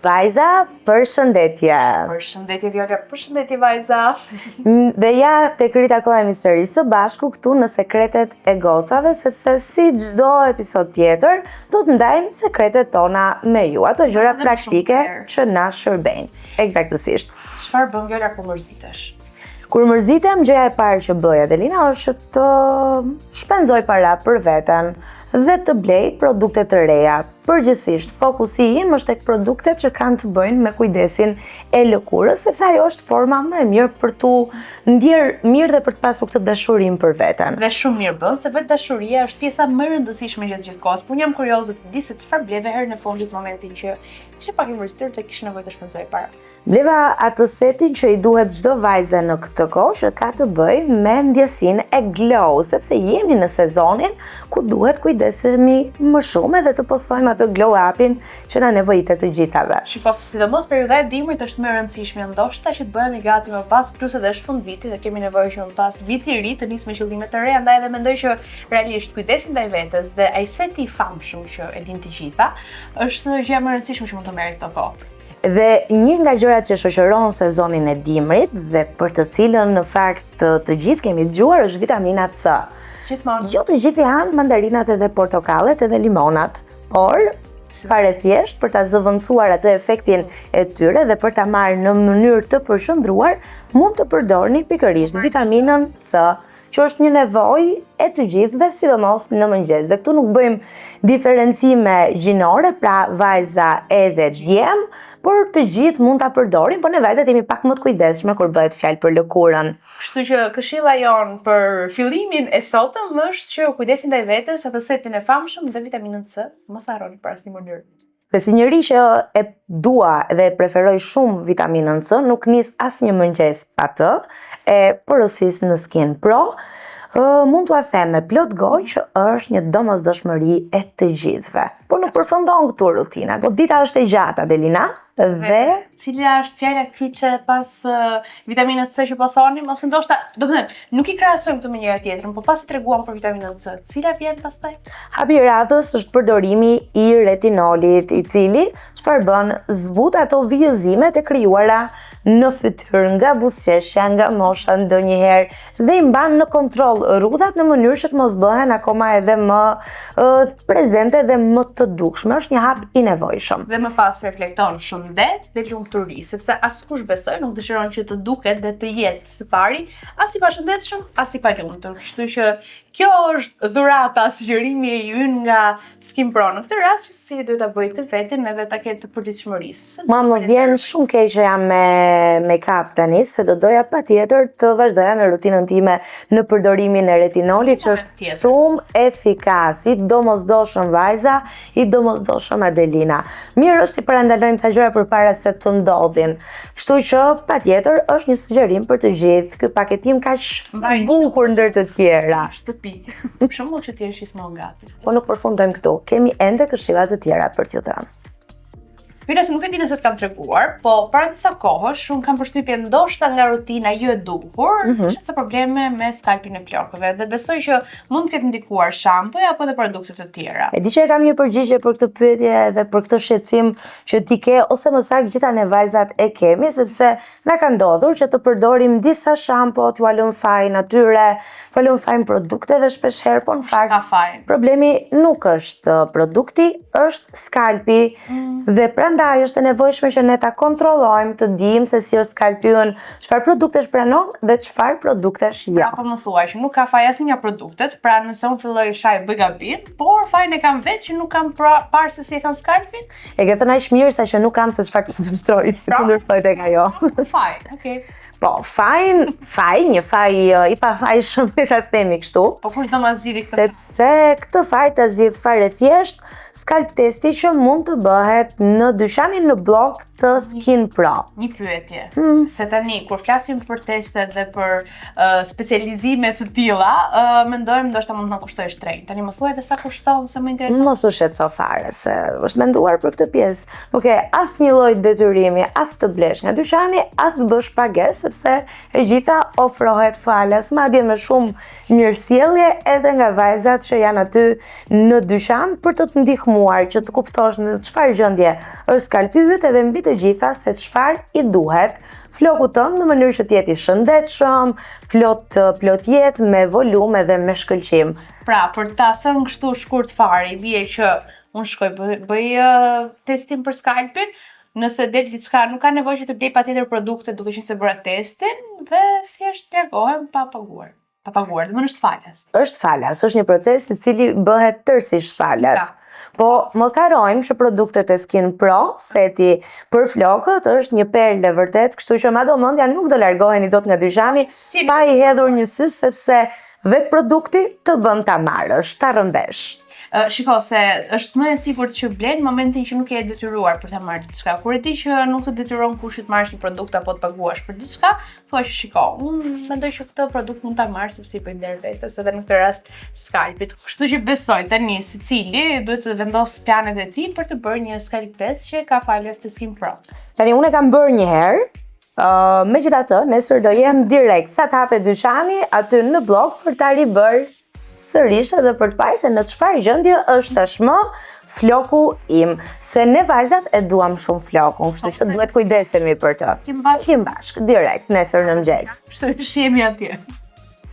Vajza, përshëndetje. Përshëndetje Viola, përshëndetje vajza. Dhe ja tek ritakohemi sërish së bashku këtu në sekretet e gocave, sepse si çdo episod tjetër, do të ndajmë sekretet tona me ju, ato gjëra praktike që na shërbejnë. Ekzaktësisht. Çfarë bën Viola kur mërzitesh? Kur mërzitem, gjëja e parë që bëj, Adelina, është që të shpenzoj para për veten dhe të blej produkte të reja. Përgjithësisht, fokusi im është tek produktet që kanë të bëjnë me kujdesin e lëkurës, sepse ajo është forma më e mirë për t'u ndjerë mirë dhe për të pasur këtë dashurinë për veten. Dhe shumë mirë bën, se vetë dashuria është pjesa më e rëndësishme gjatë gjithë kohës. Por jam kurioze të di se çfarë bleve herën e fundit momentin që ishe pak i mërzitur dhe kishe nevojë të shpenzoje para. Bleva atë setin që i duhet çdo vajze në këtë kohë që ka të bëjë me ndjesinë e glow, sepse jemi në sezonin ku duhet kujdesemi më shumë edhe të postojmë atë glow up-in që na nevojitet të gjithave. Shiko, sidomos periudha e dimrit është më e rëndësishme ndoshta që të bëhemi gati më pas, plus edhe është fundviti dhe kemi nevojë që më pas viti i ri të nisë me qëllime të reja, ndaj edhe mendoj që realisht kujdesi ndaj vetes dhe ai seti i famshëm që e dinë të gjitha, është gjëja më e rëndësishme që mund të merret këto kohë. Dhe një nga gjërat që shoqëron sezonin e dimrit dhe për të cilën në fakt të, të gjithë kemi dëgjuar është vitamina C. Gjithmonë. Jo të gjithë i hanë mandarinat edhe portokallet edhe limonat, por fare thjesht për ta zëvendësuar atë efektin e tyre dhe për ta marrë në mënyrë të përqendruar, mund të përdorni pikërisht vitaminën C që është një nevojë e të gjithëve, sidomos në mëngjes. Dhe këtu nuk bëjmë diferencime gjinore, pra vajza edhe djem, por të gjithë mund ta përdorim, por ne vajzat jemi pak më të kujdesshme kur bëhet fjalë për lëkurën. Kështu që këshilla jonë për fillimin e sotëm është që kujdesin ndaj vetes, atë setin e famshëm dhe vitaminën C, mos harroni për asnjë mënyrë. Dhe si njeri që e dua dhe e preferoj shumë vitaminën C, nuk nis asnjë mëngjes pa të, e porosis në Skin Pro, mund t'ua them me plot gojë që është një domosdoshmëri e të gjithëve. Po nuk përfundon këtu rutina, po dita është e gjatë, Adelina, dhe cila është fjala kyçe pas uh, vitaminës C që po thonim ose ndoshta, domethënë, nuk i krahasojmë këto me njëra tjetrën, po pasi treguam për vitaminën C, cila vjen pastaj? Hapi i radhës është përdorimi i retinolit, i cili çfarë bën zbut ato vijëzimet e krijuara në fytyrë nga buzëqeshja, nga mosha ndonjëherë dhe i mban në kontroll rrudhat në mënyrë që të mos bëhen akoma edhe më uh, prezente dhe më të dukshme. Është një hap i nevojshëm. Dhe më pas reflekton shëndet dhe lumturi, sepse askush besoj nuk dëshiron që të duket dhe të jetë së pari as i pashëndetshëm, as i palumtur. Kështu që Kjo është dhurata, sugjerimi i ynë nga Skin Pro. Në këtë rast që secili duhet ta bëjë të vetin edhe ta ketë të përditshmërisë. Mua më vjen shumë keq që jam me make-up tani, se do doja patjetër të vazhdoja me rutinën time në përdorimin e retinolit, që është shumë efikas, i domosdoshëm vajza, i domosdoshëm Adelina. Mirë është t'i parandalojmë ca gjëra përpara se të ndodhin. Kështu që patjetër është një sugjerim për të gjithë. Ky paketim kaq i bukur ndër të tjera. Shtëpi. Për shembull që të jesh gjithmonë gati. Po nuk përfundojmë këtu. Kemi ende këshilla të tjera për t'ju dhënë. Mira se nuk e di nëse të kam treguar, po para disa kohësh unë kam përshtypjen ndoshta nga rutina jo e duhur, mm -hmm. kisha ca probleme me skalpin e flokëve dhe besoj që mund të ketë ndikuar shampoja apo edhe produkte të tjera. E di që e kam një përgjigje për këtë pyetje dhe për këtë shqetësim që ti ke ose më saktë gjitha ne vajzat e kemi sepse na ka ndodhur që të përdorim disa shampo, t'ua lëmë fajin atyre, t'ua lëmë fajin produkteve shpesh herë, po në fakt problemi nuk është produkti, është skalpi mm. dhe prandaj është e nevojshme që ne ta kontrollojmë, të dimë se si është skalpi ynë, çfarë produktesh pranon dhe çfarë produktesh jo. Pra po më thuaj që nuk ka faj asnjë nga produktet, pra nëse unë filloj shaj bëj gabim, por fajin e kam vetë që nuk kam pra, parë se si e kam skalpin. E ke thënë aq mirë sa që nuk kam se çfarë të kundërshtoj, të pra, kundërshtoj tek ajo. Faj, okay. Po, fajin, faj, një faj i pafajshëm, le ta themi kështu. Po kush do ma zgjidhi këtë? Sepse këtë faj ta zgjidh fare thjesht scalp testi që mund të bëhet në dyqanin në Bllok të Skin Pro. Një pyetje. Hmm. Se tani kur flasim për teste dhe për uh, specializime të tilla, uh, mendojmë ndoshta mund të na kushtojë shtrenjtë. Tani më thuaj edhe sa kushton, se më intereson. Mos u shqetëso fare se është menduar për këtë pjesë. Nuk ke asnjë lloj detyrimi as të blesh nga dyqani, as të bësh pagesë. sepse e gjitha ofrohet falas, madje me shumë mirësjellje edhe nga vajzat që janë aty në dyqan për të të ndihmuar që të kuptosh në çfarë gjendje është skalpi yt edhe mbi të gjitha se çfarë i duhet flokut tënd në mënyrë që të jetë i shëndetshëm, plot plot jetë, me volum edhe me shkëlqim. Pra, për ta thënë kështu shkurt fare, i bie që unë shkoj bëj, bëj uh, testin për skalpin, nëse del diçka, nuk ka nevojë që të blej patjetër produkte duke qenë se bëra testin dhe thjesht largohem pa paguar. Pa paguar, domethënë është falas. Është falas, është një proces i cili bëhet tërësisht falas. Po mos harrojmë që produktet e Skin Pro, seti për flokët është një perlë e vërtetë, kështu që ma do mendja nuk do largoheni dot nga dyqani si pa i hedhur një sy sepse vetë produkti të bën ta marrësh, ta rrëmbesh. Shiko se është më e sigurt që blen në momentin që nuk je e detyruar për ta marrë diçka. Kur e di që nuk të detyron kush të marrësh një produkt apo të paguash për diçka, thua që shiko, unë mendoj që këtë produkt mund ta marr sepse i bëj nder vetes edhe në këtë rast skalpit. Kështu që besoj tani secili duhet të vendosë planet e tij për të bërë një skalp test që ka falas te Skin Pro. Tani unë e kam bërë një herë, Uh, megjithatë, nesër do jem direkt, sa të hapet dyqani, aty në bllok për ta ribërë sërish edhe për të parë se në çfarë gjendje është tashmë floku im. Se ne vajzat e duam shumë flokun, kështu që duhet kujdesemi për të. Ikim bashkë. Ikim bashkë, direkt, nesër në mëngjes. Kështu që shihemi atje.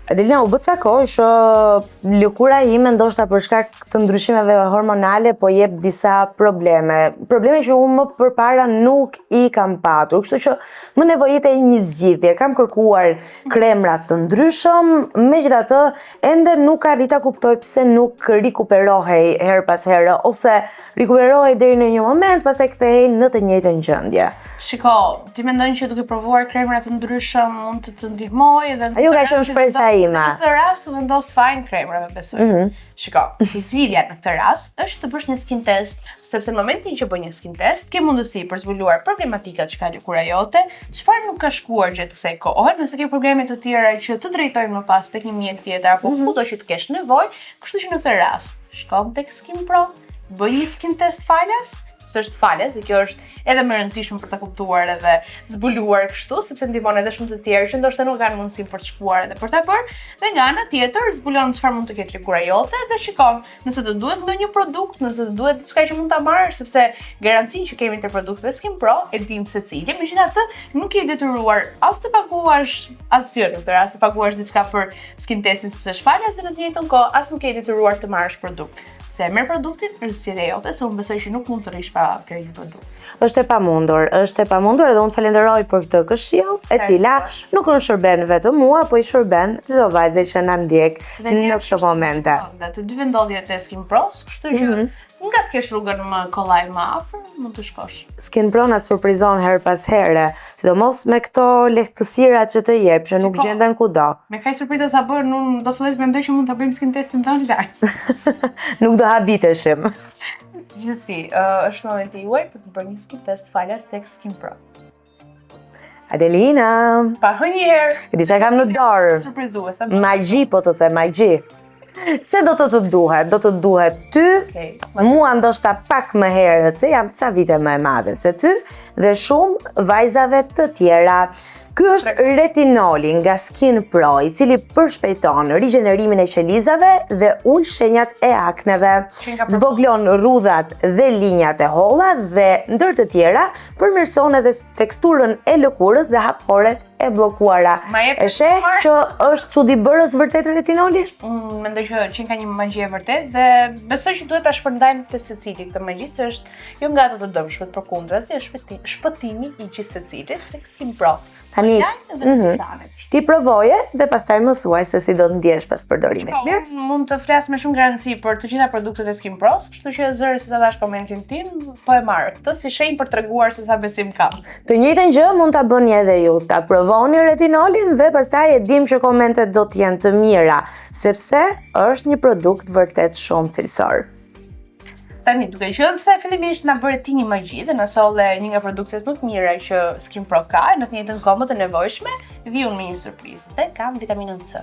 Adelina, u bë ca kohë që lëkura ime ndoshta për shkak të ndryshimeve hormonale po jep disa probleme. Probleme që unë më përpara nuk i kam patur, kështu që më nevojitej një zgjidhje. Kam kërkuar kremra të ndryshëm, megjithatë ende nuk arrij ta kuptoj pse nuk rikuperohej herë pas here ose rikuperohej deri në një moment, pastaj kthehej në të njëjtën gjendje. Shiko, ti mendon që duke provuar kremra të ndryshëm mund të të ndihmojë dhe Ajo ka qenë shpresa ime. Në këtë rast u vendos fajin kremrave besoj. Mm -hmm. Shiko, zgjidhja në këtë rast është të bësh një skin test, sepse në momentin që bën një skin test, ke mundësi për zbuluar problematikat që ka lëkura jote, çfarë nuk ka shkuar gjatë kësaj kohe, nëse ke probleme të tjera që të drejtojnë më pas tek një mjek tjetër apo mm -hmm. kudo që të kesh nevojë, kështu që në këtë rast shkon tek Skin Pro, bëj një skin test falas, sepse është falas dhe kjo është edhe më e rëndësishme për ta kuptuar edhe zbuluar kështu, sepse ndihmon edhe shumë të tjerë që ndoshta nuk kanë mundësinë për të shkuar edhe për ta bërë. Dhe nga ana tjetër zbulon çfarë mund të ketë lëkura jote dhe shikon nëse të duhet ndonjë produkt, nëse të duhet diçka që mund ta marrësh, sepse garancinë që kemi te produktet e Skin Pro e dim secili, megjithatë nuk je i detyruar as të paguash asgjë në këtë rast të paguash diçka për skin testin sepse është falas dhe në të njëjtën kohë as nuk je i detyruar të marrësh produkt. Se e merr produktin, është zgjedhja jote, se unë besoj që nuk mund të rrish pa blerë një produkt. Është e pamundur, është e pamundur edhe unë të falenderoj për këtë këshillë, e cila nuk më shërben vetëm mua, po i shërben çdo vajze që na ndjek në këto momente. Dhe të dy vendodhjet e Skin Pros, kështu që mm -hmm. Nga të kesh rrugën më kollaj më afër, mund të shkosh. Skin Pro na surprizon herë pas here, sidomos me këto lehtësira që të jep, që nuk gjenden kudo. Me kaq surpriza sa bën, unë do filloj të mendoj që mund ta bëjmë skin testin dhe online. nuk do habiteshim. Gjithsesi, uh, është momenti juaj për të bërë një skin test falas tek Skin Pro. Adelina! Pa hë një herë. E di çka kam në dorë. Surprizuese. Magji, po të them, magji. Se do të të duhet, do të duhet ty, okay. mua ndoshta pak më herët, se jam ca vite më e madhe se ty, dhe shumë vajzave të tjera. Ky është retinoli nga Skin Pro, i cili përshpejton rigjenerimin e qelizave dhe ul shenjat e akneve. Zvogëlon rrudhat dhe linjat e holla dhe ndër të tjera, përmirëson edhe teksturën e lëkurës dhe hap poret e bllokuara. E sheh që është çudibërës vërtet retinoli? Unë mendoj që qenka një magji e vërtetë dhe besoj që duhet ta shpërndajmë te secili këtë magji se është jo nga ato të dëmshmet, përkundrazi është shpëtimi i gjithsecilit tek Skin Pro. Tani, mm -hmm. ti provoje dhe pastaj më thuaj se si do të ndjehesh pas përdorimit. Mirë? Mund të flas me shumë garanci për të gjitha produktet e Skin Pros, kështu që zëre se ta dhashë komentin tim, po e marr këtë si shenjë për treguar se sa besim kam. Të njëjtën gjë mund ta bëni edhe ju, ta provoni retinolin dhe pastaj e dim që komentet do të jenë të mira, sepse është një produkt vërtet shumë cilësor. Tani, duke qenë se fillimisht na bëre ti një magji dhe na solle një nga produktet më të mira që Skin Pro ka, në të njëjtën kohë më të nevojshme, vij unë me një surprizë dhe kam vitaminën C.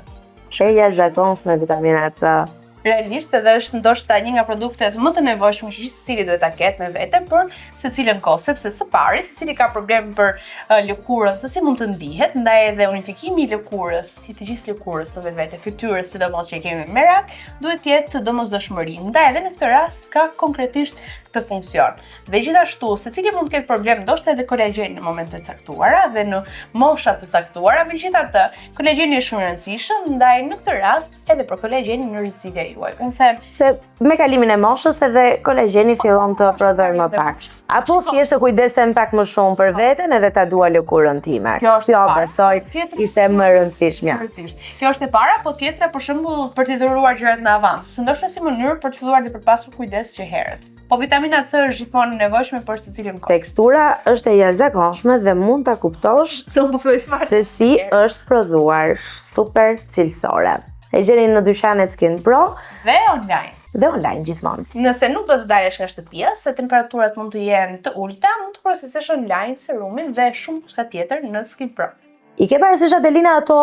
E jashtëzakonshme vitamina C. Realisht edhe është ndoshta një nga produktet më të nevojshme që gjithsecili duhet ta ketë me vete për secilën kohë, sepse së pari secili ka problem për uh, lëkurën, se si mund të ndihet, ndaj edhe unifikimi i lëkurës, i të gjithë lëkurës në vetvete, fytyrës sidomos që e kemi merak, duhet të jetë domosdoshmëri. Ndaj edhe në këtë rast ka konkretisht këtë funksion. Dhe gjithashtu, secili mund të ketë problem ndoshta edhe kolagjen në momente të caktuara dhe në mosha të caktuara, megjithatë, kolagjeni është shumë i rëndësishëm, ndaj në këtë rast edhe për kolagjenin është zgjidhja juaj. Unë them se me kalimin e moshës edhe kolagjeni fillon të prodhojë më pak. Apo thjesht të kujdesem pak më shumë për veten edhe ta dua lëkurën time. Kjo është Kjo besoj ishte më e rëndësishmja. Kjo është e para, po tjetra për shembull për t'i dhuruar gjërat në avans, ose ndoshta si mënyrë për të filluar dhe për pasur kujdes që herët. Po vitamina C është gjithmonë e nevojshme për secilin kohë. Tekstura është e jashtëzakonshme dhe mund ta kuptosh se po se si është prodhuar super cilësore. E gjeni në dyqanet Skin Pro dhe online. Dhe online gjithmonë. Nëse nuk do të dalësh nga shtëpia, se temperaturat mund të jenë të ulëta, mund të porosisësh online serumin dhe shumë çka tjetër në Skin Pro. I ke parasysh Adelina ato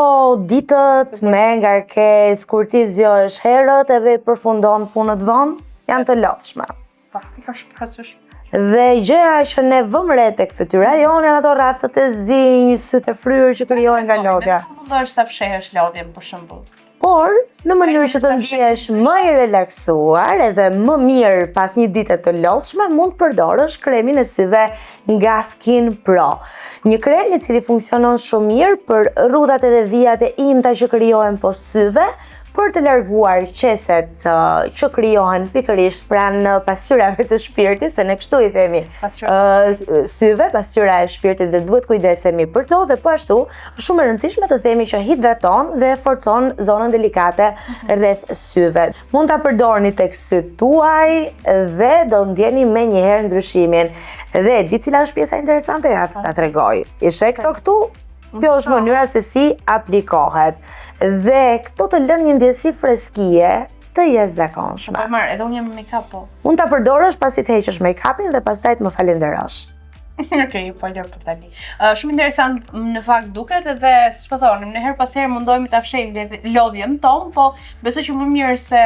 ditët me ngarkesë kur ti zgjohesh herët edhe përfundon punët vonë? Janë të lodhshme. Po, i kam shumë parasysh. Dhe gjëja që ne vëmë re tek fytyra jonë janë ato rrathët e zinj, sytë e fryrë që krijohen nga lodhja. Nuk mundohesh ta fshehësh lodhjen për shembull. Por, në mënyrë që të ndihesh më i relaksuar edhe më mirë pas një dite të lodhshme, mund të përdorësh kremin e syve nga Skin Pro. Një krem i cili funksionon shumë mirë për rrudhat edhe vijat e imta që krijohen poshtë syve, për të larguar qeset që krijohen pikërisht pranë pasqyrave të shpirtit, se ne kështu i themi syve, pasqyra e shpirtit dhe duhet kujdesemi për to dhe po ashtu Shumë e rëndësishme të themi që hidraton dhe forcon zonën delikate rreth syve. Mund ta përdorni tek sytë tuaj dhe do ndjeni menjëherë ndryshimin. Dhe di cila është pjesa interesante, ja ta tregoj. I sheh këto këtu? Kjo është mënyra se si aplikohet. Dhe këto të lënë një ndjesi freskie të jashtëzakonshme. Po marr, edhe unë jam me make-up po. Mund ta përdorësh pasi të heqësh make-upin dhe pastaj të më falenderosh. Okej, okay, po lë për tani. Uh, shumë interesant në fakt duket edhe siç po thonim, ne herë pas here mundohemi ta fshehim lodhjen tonë, po besoj që më mirë se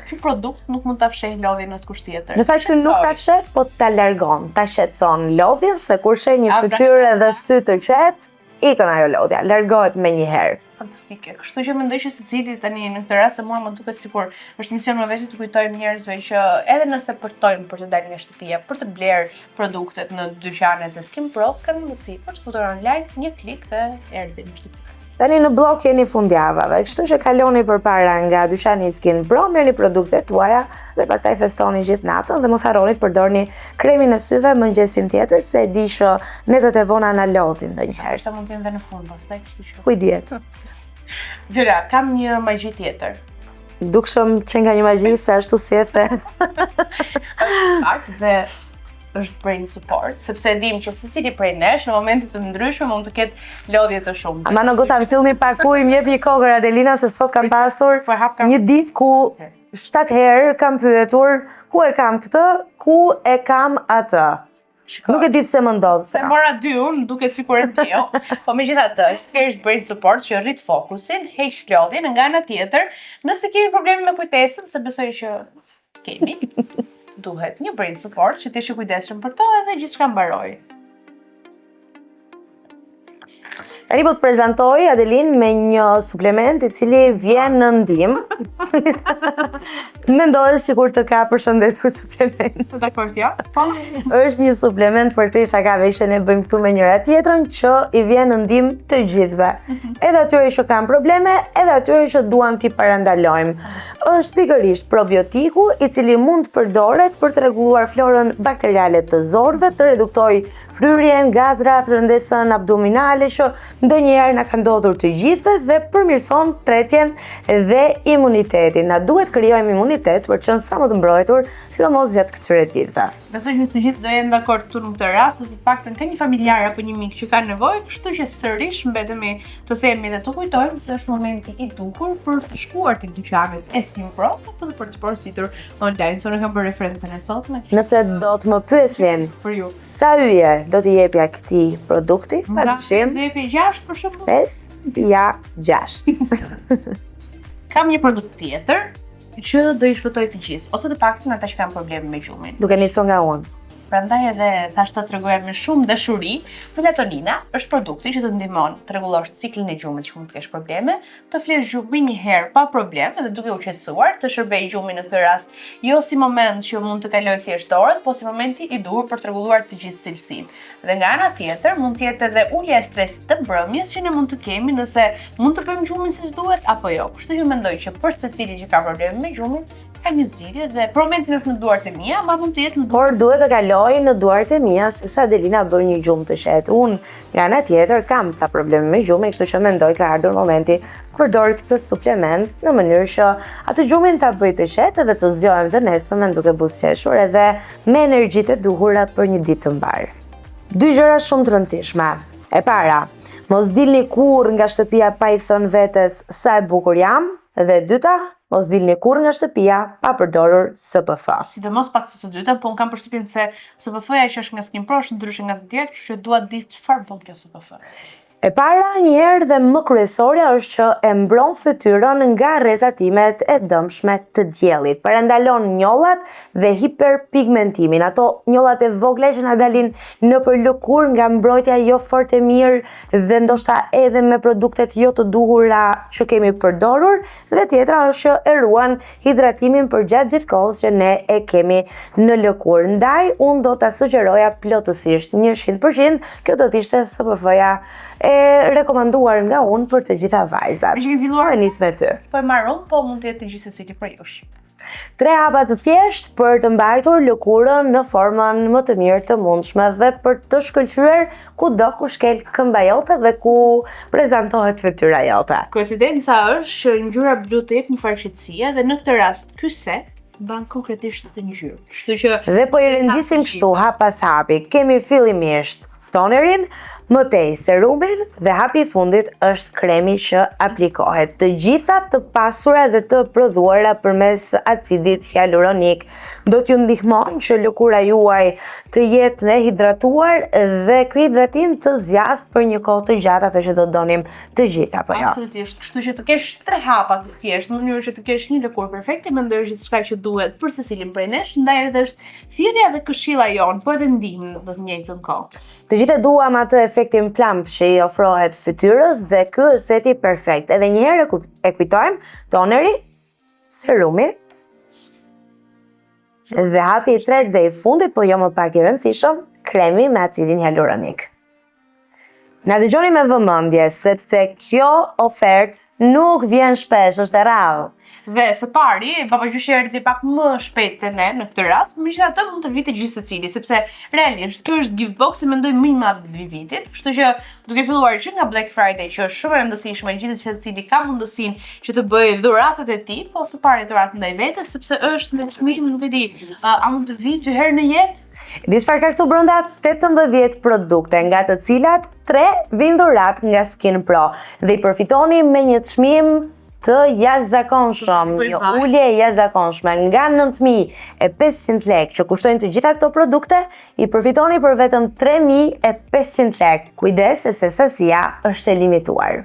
ky produkt nuk mund ta fshehë lodhjen askush tjetër. Në fakt ky nuk ta fsheh, po ta largon, ta qetëson lodhjen se kur sheh një fytyrë edhe sy të qetë, Ikën ajo lodhja, largohet menjëherë. Fantastike. Kështu që mendoj që secili tani në këtë rast se mua më duket sikur është mision më vete të kujtojmë njerëzve që edhe nëse përtojnë për të dalë nga shtëpia, për të blerë produktet në dyqanet e Skin Pro, kanë mundësi për të futur online një klik dhe erdhi në shtëpi. Tani në bllok jeni fundjavave, kështu që kaloni përpara nga dyqani i Skin Pro, merrni produktet tuaja dhe pastaj festoni gjithë natën dhe mos harroni të përdorni kremin e syve mëngjesin tjetër se e di që netët e vona na lodhin ndonjëherë. Sa mund të jem dhe në punë pastaj, kështu që. Ku i dihet? Viola, kam një magji tjetër. Dukshëm që nga një magji se ashtu si e the. Është fakt dhe është brain support, sepse e dim që secili prej nesh në momente të ndryshme mund të ketë lodhje të shumta. Ama në gota më sillni pak ujë, më jep një kokërr Adelina se sot kam pasur po një ditë ku 7 herë kam pyetur ku e kam këtë, ku e kam atë. Shiko, Nuk e di pse më ndodh. Se mora dy unë, duket sikur e ndjeu. Po megjithatë, është është brain support që rrit fokusin, heq lodhjen nga ana tjetër, nëse kemi probleme me kujtesën, se besoj që kemi, të duhet një brain support që të jesh i kujdesshëm për to edhe gjithçka mbaroi. Tani po të prezantoj Adelin me një suplement i cili vjen në ndihmë. Mendoj sikur të ka përshëndetur suplement. Dakord, ja. Po. Është një suplement përtej shakave që ne bëjmë këtu me njëra tjetrën që i vjen në ndihmë të gjithëve. Mhm. Edhe atyre që kanë probleme, edhe atyre që duan t'i parandalojmë. Është pikërisht probiotiku i cili mund të përdoret për të rregulluar florën bakteriale të zorrëve, të reduktojë fryrjen, gazrat, rëndesën abdominale që ndonjëherë na ka ndodhur të gjithëve dhe përmirëson tretjen dhe imunitetin. Na duhet krijojmë imunitet për të qenë sa më të mbrojtur, sidomos gjatë këtyre ditëve. Besoj që të gjithë do jenë dakord këtu në këtë rast, ose të paktën ka një familjar apo një mik që ka nevojë, kështu që sërish mbetemi të themi dhe të kujtojmë se është momenti i duhur për të shkuar tek dyqanet e Skin Pro apo dhe për të porositur online, se unë kam bërë referencën e sotme. Nëse do të më pyesnin për ju. Sa yje do t'i jepja këtij produkti? Pa dyshim. Do jepja 6 për shembull. 5, ja 6. Kam një produkt tjetër. Që do i shpëtoj të gjithë, ose të paktën ata që kanë probleme me gjumin. Duke nisur nga unë. Prandaj edhe thash ta tregoja me shumë dashuri, melatonina është produkti që të ndihmon të rregullosh ciklin e gjumit që mund të kesh probleme, të flesh gjumë më një herë pa problem dhe duke u qetësuar, të shërbej gjumi në këtë rast jo si moment që mund të kaloj thjesht orët, po si momenti i duhur për të rregulluar të gjithë cilësinë. Dhe nga ana tjetër, mund të jetë edhe ulja e stresit të mbrëmjes që ne mund të kemi nëse mund të bëjmë gjumin siç duhet apo jo. Kështu që mendoj që për secilin që ka probleme me gjumin, ka një zgjidhje dhe për momentin është në duart e mia, ma mund të jetë në Por duhet të kaloj në duart e mia sepse Adelina bën një gjumë të qetë. Unë nga ana tjetër kam ca probleme me gjumin, kështu që mendoj ka ardhur momenti të përdor këtë suplement në mënyrë që atë gjumin ta bëj të qetë edhe të zgjohem të nesërmen duke buzëqeshur edhe me energjitë e duhura për një ditë të mbarë. Dy gjëra shumë të rëndësishme. E para, mos dilni kurrë nga shtëpia pa i thënë vetes sa e bukur jam, dhe e dyta, mos dilni kurrë nga shtëpia pa përdorur SPF. Sidomos pak të dyta, po unë kam përshtypjen se SPF-ja që është nga Skin Pro është ndryshe nga të tjerat, kështu që dua të di çfarë bën kjo SPF. E para njëherë dhe më kryesorja është që e mbron fytyrën nga rrezatimet e dëmshme të diellit. Parandalon njollat dhe hiperpigmentimin, ato njollat e vogla që na dalin nëpër lëkurë nga mbrojtja jo fort e mirë dhe ndoshta edhe me produktet jo të duhura që kemi përdorur, dhe tjetra është që e ruan hidratimin për gjatë gjithë kohës që ne e kemi në lëkurë. Ndaj, unë do ta sugjeroja plotësisht 100%, kjo do t'ishte SPF-ja e rekomanduar nga unë për të gjitha vajzat. Me që ke filluar Po e nis me ty. Po e marr unë, po mund të jetë të gjithë secili për jush. Tre hapa të thjesht për të mbajtur lëkurën në formën më të mirë të mundshme dhe për të shkëlqyer kudo ku shkel këmba jote dhe ku prezantohet fytyra jote. Koincidenca është që ngjyra blu të jep një farë qetësie dhe në këtë rast ky set mban konkretisht këtë ngjyrë. Kështu që Dhe po i rendisim kështu hap pas hapi. Kemi fillimisht tonerin, më tej serumin dhe hapi i fundit është kremi që aplikohet. Të gjitha të pasura dhe të prodhuara përmes acidit hialuronik do t'ju ndihmon që lëkura juaj të jetë e hidratuar dhe ky hidratim të zgjas për një kohë të gjatë, atë që do donim të gjitha, apo jo? Absolutisht, kështu që të kesh tre hapa të thjeshtë në mënyrë që të kesh një lëkurë perfekte, mendoj është gjithçka që duhet për secilin prej nesh, ndaj edhe është thirrja dhe këshilla jon, po edhe ndihmë në të njëjtën kohë. Të gjithë e duam atë efektin plump që i ofrohet fytyrës dhe ky është seti perfekt. Edhe një herë e kujtojmë, toneri, serumi, dhe hapi i tretë dhe i fundit, po jo më pak i rëndësishëm, kremi me acidin hialuronik. Na dëgjoni me vëmendje, sepse kjo ofertë nuk vjen shpesh, është e rrallë. Dhe së pari, babagjyshi erdhi pak më shpejt te ne në këtë rast, por megjithatë mund të vite gjithë secili, sepse realisht ky është gift box i mendoj më i madh i vitit, kështu që duke filluar që nga Black Friday, që është shumë e rëndësishme, gjithë secili ka mundësinë që të bëjë dhuratat e tij, po së pari dhuratë ndaj vetes, sepse është me çmim, nuk e di, a mund të vi dy herë në jetë? Di çfarë ka këtu brenda? 18 produkte, nga të cilat 3 vinë dhurat nga Skin Pro dhe i përfitoni me një çmim të jashtëzakonshëm, Po i një baj. ulje e jashtëzakonshme nga 9500 lekë që kushtojnë të gjitha këto produkte, i përfitoni për vetëm 3500 lekë. Kujdes sepse sasia është e limituar.